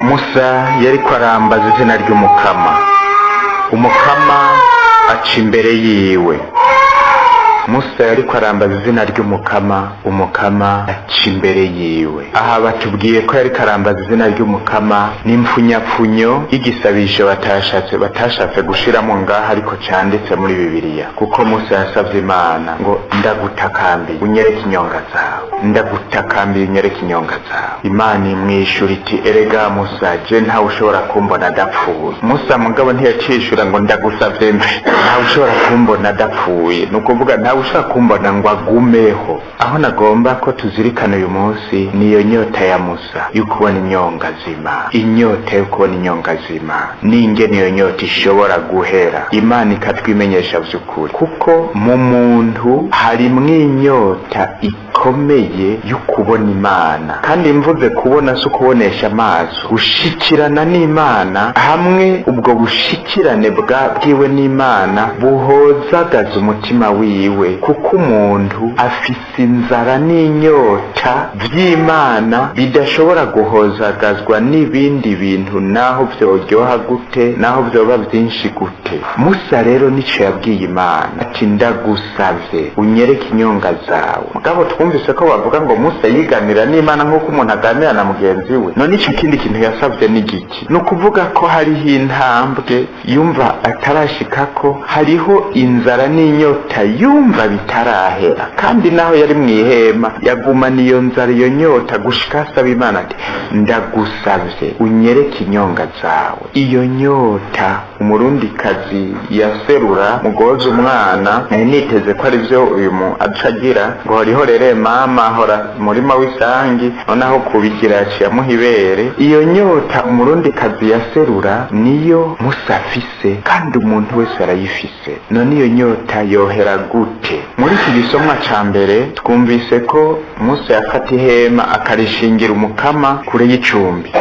Musa yariko arambaza izina ry'Umukama, Umukama aca imbere yiwe. Musa yariko arambaza izina ry'Umukama, Umukama aca imbere yiwe. Aha batubwiye ko yariko arambaza izina ry'Umukama n'impfunyapfunyo y'igisabisho batashatse gushiramo ngaha, ariko canditse muri Bibiliya, kuko Musa yasavye Imana ngo: "Ndagutakambiye, unyereke inyonga zawe, ndagutakambiye, unyereke inyonga zawe." Imana imwishura iti: "Erega Musa, je ntawe ushobora kumbona adapfuye." Musa mugabo ntiyacishura ngo: "Ndagusavye mbe ntawe ushobora kumbona adapfuye." Ni ukuvuga ntawe ushobora kumbona ngo agumeho. Aho nagomba ko tuzirikana uyu munsi niyo nyota ya Musa yo kubona inyonga z'Imana, inyota yo kubona inyonga z'Imana, n'ingene iyo nyota ishobora guhera, Imana ikatwimenyesha vy'ukuri, kuko mu muntu harimwo inyota ikomeye yo kubona Imana. Kandi mvuze kubona, si ukubonesha amaso, gushikirana n'Imana, hamwe ubwo bushikirane bwiwe n'Imana buhozagaza umutima wiwe, kuko umuntu afise inzara n'inyota vy'Imana bidashobora guhozagazwa n'ibindi bintu, naho vyoryoha gute, naho vyoba vyinshi gute. Musa rero nico yabwiye Imana, ati: "Ndagusavye, unyereke inyonga zawe." Mugabo twumvise ko bavuga ngo Musa yiganira n'Imana nk'uko umuntu aganira na mugenzi we. None ico kindi kintu yasavye ni giki? Ni ukuvuga ko hariho intambwe yumva atarashikako, hariho inzara n'inyota yumva bitarahera. Kandi naho yari mu ihema, yagumana iyo nzara, iyo nyota, gushika asaba Imana ati: "Ndagusavye, unyereke inyonga zawe." Iyo nyota Umurundikazi yaserura mugoza umwana, nari niteze ko ari byo uyu mu aca agira ngo: "Horiho rere mama, hora murima w'isangi." Noneho kubigira yaciye amuha ibere. Iyo nyota Umurundikazi yaserura niyo Musa afise, kandi umuntu wese arayifise. None iyo nyota yohera gute? Muri iki gisomwa ca mbere twumvise ko Musa yafata ihema akarishingira Umukama kure y'icumbi.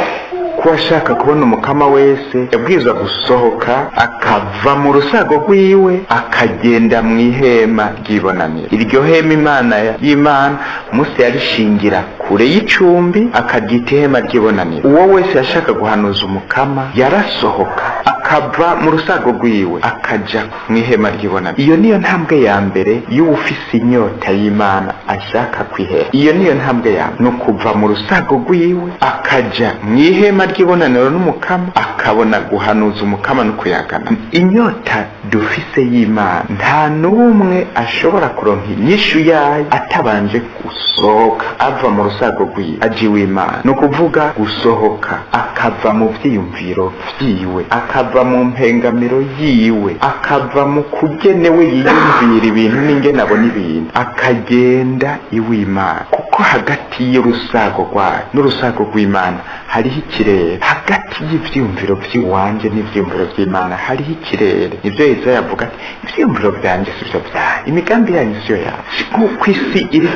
Ko ashaka kubona Umukama wese yabwirizwa gusohoka, akava mu rusago rwiwe, akagenda mu ihema ry'ibonaniro. Iryo hema Imana y'Imana, Musa yarishingira kure y'icumbi, akaryita ihema ry'ibonaniro. Uwo wese yashaka guhanuza Umukama yarasohoka, akava mu rusago rwiwe, akaja mu ihema ry'ibonaniro. Iyo niyo ntambwe ya mbere y'uwufise inyota y'Imana ashaka kwihera. Iyo niyo ntambwe ya mbere, ni ukuva mu rusago rwiwe, akaja mu ihema ry'ibonaniro n'Umukama, akabona guhanuza Umukama no kuyagana. Inyota dufise y'Imana, nta n'umwe ashobora kuronka inyishu yayo atabanje gusohoka, ava mu rusago rwiwe, aja iw'Imana. Ni ukuvuga gusohoka akava mu vyiyumviro vyiwe, akava mu mpengamiro yiwe, akava mu kugenewe yiyumvira ibintu n'ingene abona ibintu, akagenda iw'Imana, kuko hagati y'urusago rwayo n'urusago rw'Imana hariho ikirere. Hagati y'ivyiyumviro vy'iwanje n'ivyiyumviro vy'Imana hariho ikirere. Nivyo Yesaya yavuga ati: "Ivyiyumviro vyanje sivyo vyanyu, imigambi yanyu siyo yanyu." Si nk'uko isi iri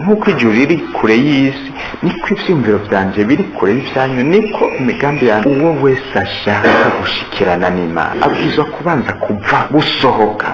nk'uko ijuru riri kure y'isi, niko ivyiyumviro vyanje biri kure y'ivyanyu, niko imigambi yanyu. Uwo wese ashaka gushikirana n'Imana abwirizwa kubanza kuva, gusohoka,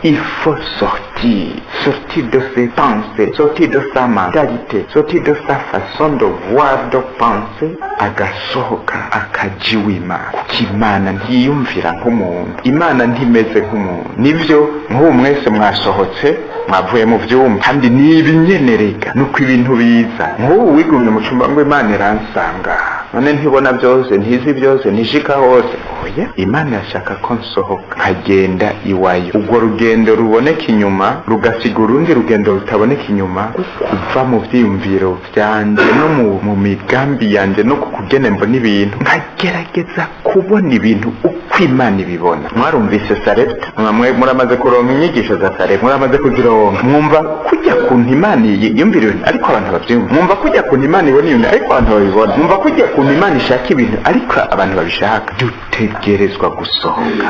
il faut sortir, sortir de ses pensées, sortir de sa mentalité, sortir de sa façon de voir, de penser, agasohoka akaja iw'Imana, kuko Imana ntiyiyumvira nk'umuntu, Imana ntimeze nk'umuntu. Nivyo, nk'ubu mwese mwasohotse, mwavuye mu vyumba, kandi ni ibinyenerega nuko ibintu biza. Nk'ubu wigumye mu cumba ngo: "Imana iransanga." None ntibona byose? Ntizi byose? Ntishika hose? Oya, Imana irashaka ko nsohoka nkagenda iwayo. Urwo rugendo ruboneka inyuma rugasiga urundi rugendo rutaboneka inyuma, kuva mu vyiyumviro vyanje no mu migambi yanje no ku kugene mbona ibintu, nkagerageza kubona ibintu uko Imana ibibona. Mwarumvise Sarepta? Mwe muramaze kuronka inyigisho za Sarepta, muramaze kuzironka. Mwumva kujya kuntu Imana yiyumvira ibintu ariko abantu bavyumva, mwumva kujya kuntu Imana ibona ibintu ariko abantu babibona, mwumva kujya kuntu Imana ishaka ibintu ariko abantu babishaka. Dutegerezwa gusohoka,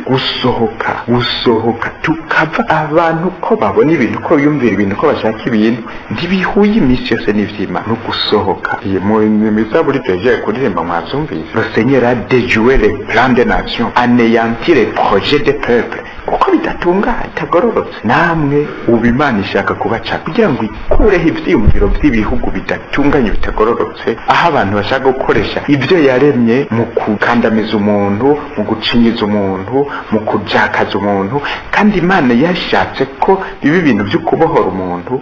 gusohoka, gusohoka, tukava. Abantu ko babona ibintu, ko biyumvira ibintu, ko bashaka ibintu, ntibihuye iminsi yose n'ivy'Imana. No gusohoka. Iyi mu mizaburi tuhejeje kuririmba, mwavyumvise: "Le Seigneur a déjoué les plans des nations, anéanti les projets des peuples." Kuko bidatunganye, bitagororotse. Namwe ubu Imana ishaka kubaca kugira ngo ikureho ivyiyumviro by'ibihugu bidatunganye, bitagororotse, aho abantu bashaka gukoresha ibyo yaremye mu gukandamiza umuntu, mu gucinyiza umuntu, mu kujakaza umuntu. Kandi Imana yashatse ko biba ibintu byo kubohora umuntu,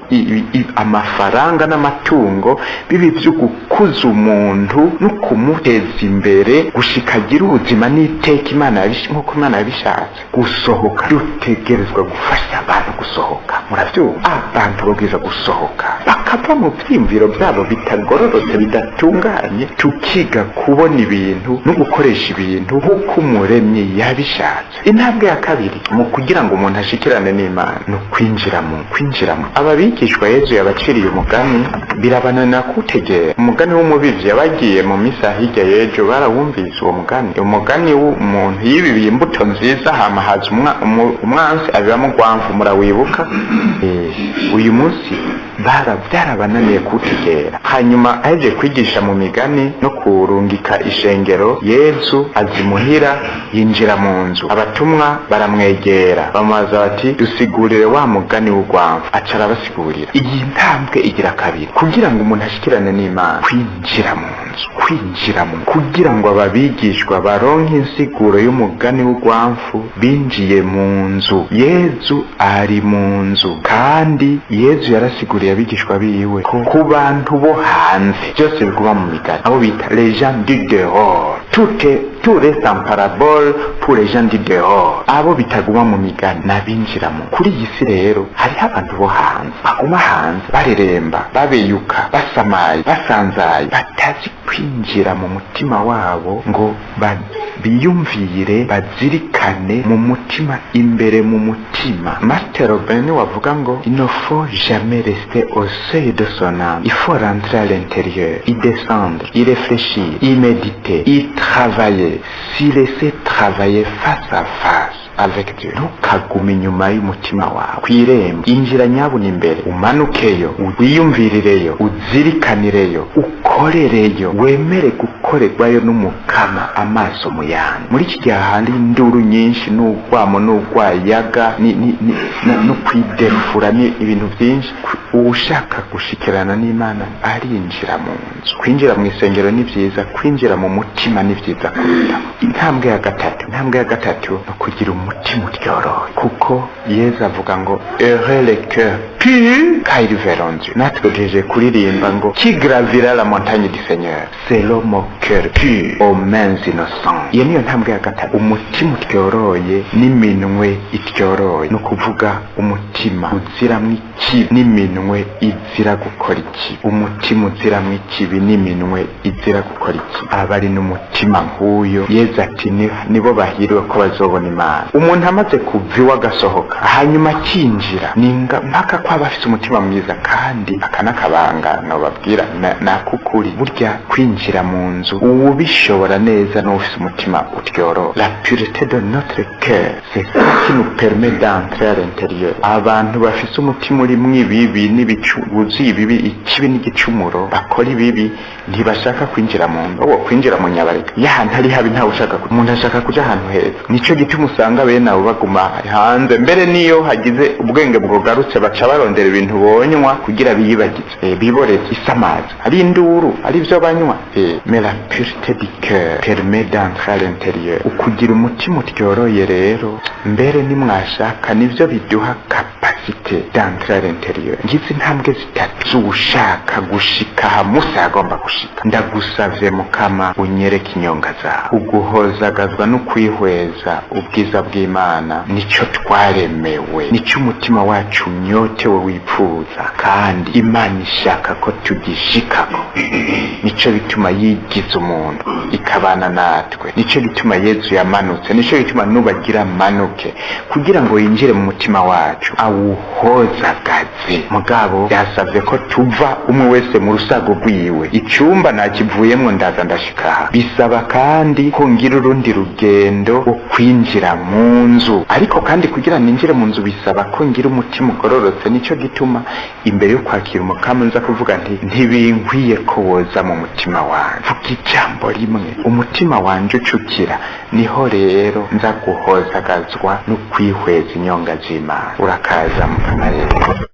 amafaranga n'amatungo bibe byo gukuza umuntu no kumuteza imbere gushika agira ubuzima n'iteka Imana nk'uko Imana yabishatse. Gusohoka, dutegerezwa gufasha abantu gusohoka. Muravyumva, abantu babwirizwa gusohoka bakava mu vyiyumviro byabo bitagororotse, bidatunganye, tukiga kubona ibintu no gukoresha ibintu nk'uko Umuremyi yabishatse. Intambwe ya kabiri mu kugira ngo umuntu ashikirane n'Imana ni ukwinjiramo, kwinjiramo. Aba bigishwa Yezu yabaciriye umugani, birabananira kuwutegera. Umugani w'umubivyi, yabagiye mu misa hirya y'ejo barawumvise uwo mugani, umugani w'umuntu yibibiye imbuto nziza, hama haza umwansi abibamo urwamvu. Murawibuka? Uyu munsi byarabananiye kuwutegera. Hanyuma ahejeje kwigisha mu migani no kurungika ishengero, Yezu azimuhira, yinjira mu nzu. Abatumwa baramwegera, bamubaza bati: "Dusigurire wa mugani w'urwamvu." Aca arabasigurira. Iyi ntambwe igira kabiri kugira ngo umuntu ashikirane n'Imana, kwinjira mu nzu, kwinjira mu, kugira ngo ababigishwa baronke insiguro y'umugani w'urwamfu, binjiye mu nzu. Yezu ari mu nzu, kandi Yezu yarasiguriye abigishwa biwe ko ku bantu bo hanze byose biguma mu migani, abo bita les gens du dehors. Tout reste en parabole pour les gens du dehors. Abo bitaguma mu migani n'abinjiramo. Kuri iyi si rero hariho abantu bo hanze baguma hanze, bareremba, babeyuka, basamaye, basanzaye, batazi kwinjira mu mutima wabo ngo biyumvire, bazirikane mu mutima, imbere mu mutima. Master Robin wavuga ngo: "Il ne faut jamais rester au seuil de son âme, il faut rentrer à l'intérieur, y descendre, y réfléchir, y méditer, y travailler, s'y laisser travailler face à face avec Dieu." Ntukagume inyuma y'umutima wawe kw'irembo, injira nyabuna imbere, umanukeyo, wiyumvirireyo, uzirikanireyo, ukorereyo, wemere gukorerwayo n'Umukama amaso mu yandi. Muri iki gihe hari induru nyinshi n'urwamo n'urwayaga no kwidefura, ni ibintu byinshi. Ushaka gushikirana n'Imana arinjira mu nzu. Kwinjira mu isengero ni byiza, kwinjira mu mutima ni byiza kuruta. Intambwe ya gatatu, intambwe ya gatatu ni ukugira umutima uryoroye, kuko Yezu avuga ngo: "Heureux les cœurs purs, car ils verront Dieu." Natwe duhejeje kuririmba ngo: "Qui gravira la montagne du Seigneur? C'est l'homme au cœur pur, aux mains innocentes." Iyo niyo ntambwe ya gatatu, umutima utyoroye n'iminwe ityoroye, ni ukuvuga umutima uziramwo ikibi n'iminwe izira gukora ikibi. Umutima uziramwo ikibi n'iminwe izira gukora ikibi, aba ari n'umutima nk'uyo, Yezu ati: "Nibo bahiriwe ko bazobona Imana." Umuntu amaze kuva iwe agasohoka, hanyuma akinjira, ninga mpaka ko aba afite umutima mwiza. Kandi aka n'akabanga nobabwira nakukuri: burya kwinjira mu nzu, uwubishobora neza n'ufise umutima utyoroye. La pureté de notre cœur, c'est ça qui nous permet d'entrer à l'intérieur. Abantu bafise umutima urimwo ibibi n'ibicu, wuzuye ibibi, ikibi n'igicumuro, bakora ibibi, ntibashaka kwinjira mu nzu. Uwo kwinjira mu nyabareka y'ahantu ari habi, ntawe ushaka umuntu ashaka kuja ahantu heza. Nico gituma usanga bene abo baguma hanze. Mbere niyo hagize ubwenge bwogarutse, baca barondera ibintu bonywa kugira biyibagize, biboreze, isamaza, ari induru, ari ivyo banywa. Mais la pureté du cœur permet d'entrer à l'intérieur. Ukugira umutima utyoroye rero, mbere nimwashaka, nivyo biduha capacité d'entrer à l'intérieur. Ngize intambwe zitatu z'ushaka gushika aha Musa yagomba gushika. Ndagusavye Mukama, unyereke inyonga zawe. Uguhozagazwa no kwihweza ubwiza bw'Imana nico twaremewe, nico umutima wacu unyotewe, wipfuza, kandi Imana ishaka ko tugishikako. Nico bituma yigiza umuntu ikabana natwe, nico gituma Yezu yamanutse, nico gituma nubagira manuke, kugira ngo yinjire mu mutima wacu awuhozagaze. Mugabo byasabye ko tuva umwe wese mu rusago rwiwe. Icyumba nakivuyemwo, ndaza ndashika aha. Bisaba kandi ko ngira urundi rugendo rwo kwinjira mu mu nzu. Ariko kandi kugira ninjire mu nzu bisaba ko ngira umutima ugororotse. Nico gituma imbere yo kwakira Umukama nza kuvuga nti: "Ntibinkwiye ko woza mu mutima wanje, vuga ijambo rimwe umutima wanje ucukira." Niho rero nza guhozagazwa no kwihweza inyonga z'Imana. Urakaza, Mukama rero.